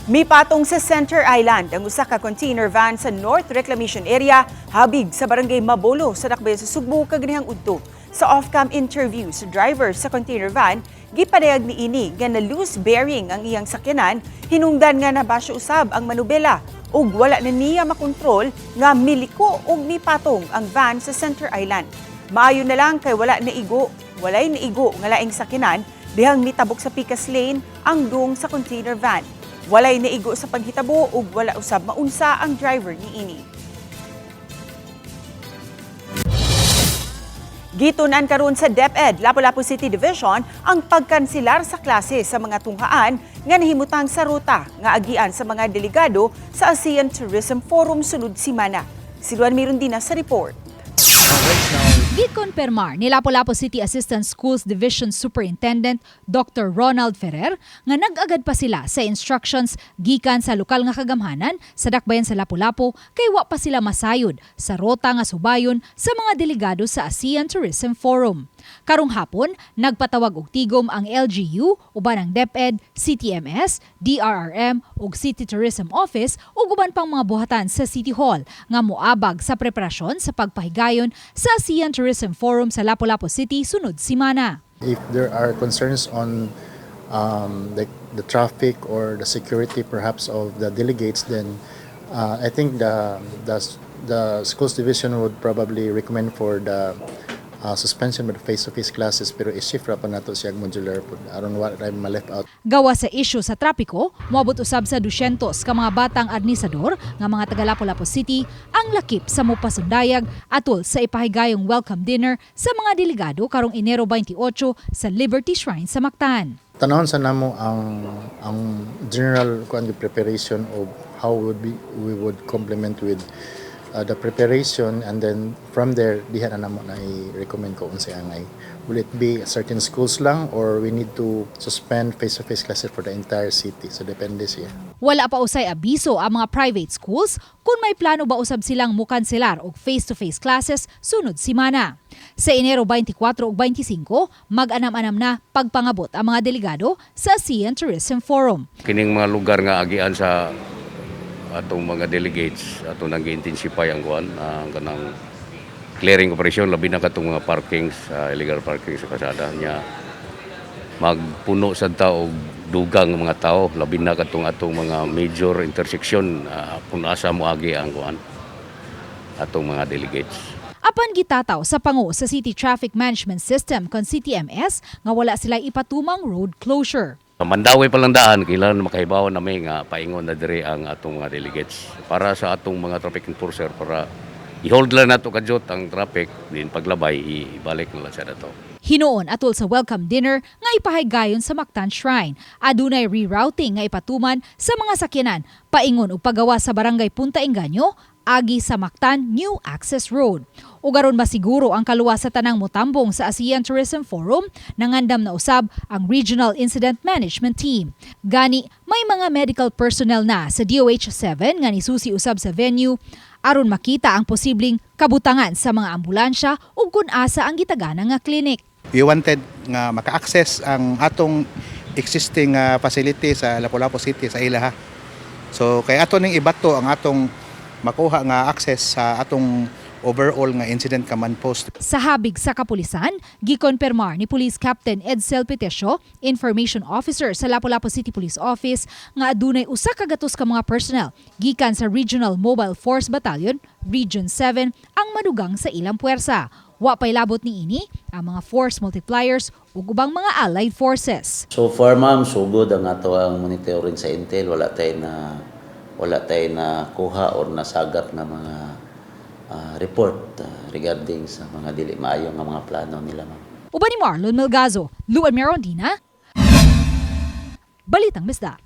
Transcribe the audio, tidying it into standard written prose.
Mipatong sa Center Island ang usa ka container van sa North Reclamation Area habig sa Barangay Mabolo sa Dakbayan sa Sugbo kaganihang udto. Sa off-cam interview sa driver sa container van, gipadayag niini nga na loose bearing ang iyang sakyanan, hinungdan nga nabasyo usab ang manubela ug wala na niya makontrol nga miliko ug mipatong ang van sa Center Island. Maayo na lang kay walay naigo nga laing sakyanan dihang mitabok sa pikas lane ang dung sa container van. Walay naigo sa paghitabo ug wala usab maunsa ang driver niini. Gitun-an karon sa DepEd Lapu-Lapu City Division ang pagkanselar sa klase sa mga tunghaan nga nahimutang sa ruta nga agian sa mga delegado sa ASEAN Tourism Forum sunod simana. Si Luan Mirundina sa report. Gikonpermar ni Lapu-Lapu City Assistant Schools Division Superintendent Dr. Ronald Ferrer nga nag-agad pa sila sa instructions gikan sa lokal nga kagamhanan sa dakbayan sa Lapu-Lapu kay wa pa sila masayod sa rota nga subayon sa mga delegado sa ASEAN Tourism Forum. Karong hapon, nagpatawag og tigom ang LGU uban ang DepEd, CTMS, DRRM ug City Tourism Office ug uban pang mga buhatan sa City Hall nga moabag sa preparasyon sa pagpahigayon sa ASEAN Tourism Forum sa Lapu-Lapu City sunod simana. If there are concerns on like the traffic or the security perhaps of the delegates, then I think the schools division would probably recommend for the suspension of the face-to-face classes, pero i-shift ra pa nato siya modular pud aron wa ra ma-left out. Gawa sa isyu sa trapiko, moabot usab sa 200 ka mga batang arnisador nga mga taga Lapu-Lapu City ang lakip sa mupasundayag atol sa ipahigayong welcome dinner sa mga delegado karong Enero 28 sa Liberty Shrine sa Mactan. Tanawon sa namo ang general kuan preparation of how would be we would complement with the preparation, and then from there diha na namo na i-recommend ko unsay angay. Will it be certain schools lang or we need to suspend face-to-face classes for the entire city? So depende siya. Wala pa usay abiso ang mga private schools kung may plano ba usab silang mukanselar og face-to-face classes sunod simana. Sa Enero 24 ug 25, mag-anam-anam na pagpangabot ang mga delegado sa ASEAN Tourism Forum. Kining mga lugar nga agian sa atong mga delegates, ato nang gi-intensify ang kuan, ang kanang clearing operation, labi na katong mga parkings, illegal parking sa kasada nya. Magpuno sad ta og dugang mga tao, labi na katong atong mga major intersection kung asa moagi ang kuan, atong mga delegates. Apan gitataw sa pango sa City Traffic Management System kon CTMS nga wala sila ipatumang road closure. Mandawi pa lang daan, kailangan makahibaw nami nga paingon na diri ang atong mga delegates para sa atong mga traffic enforcer, para i-hold lang nato kadyot ang traffic din, paglabay ibalik na lang siya dato. Hinuon atol sa welcome dinner nga ipahigayon sa Mactan Shrine. Adunay rerouting nga ipatuman sa mga sakyanan paingon og pagawa sa Barangay Punta Engaño agi sa Mactan New Access Road. Ug aron masiguro ang kaluwas sa tanang motambong sa ASEAN Tourism Forum, nangandam na usab ang Regional Incident Management Team. Gani, may mga medical personnel na sa DOH-7 nga nisusi usab sa venue aron makita ang posibleng kabutangan sa mga ambulansya ug kung asa ang gitagana nga clinic. We wanted nga maka-access ang atong existing facility sa Lapu-Lapu City sa ilaha. So kay ato ning ibato ang atong makuha nga access sa atong overall nga incident command post. Sa habig sa kapulisan, gikonpermar ni Police Captain Edsel Petesio, Information Officer sa Lapu-Lapu City Police Office, nga adunay 100 ka mga personnel gikan sa Regional Mobile Force Battalion, Region 7, ang madugang sa ilang puwersa. Wa pay labot niini ang mga force multipliers ug ubang mga allied forces. So far, ma'am, so good ang ato ang monitoring sa Intel. Wala tayo na kuha or nasagap nga mga report regarding sa mga dili maayo nga mga plano nila, ma'am. Uban ni Marlon Melgazo, Luan Merondina, Balitang Bisdak.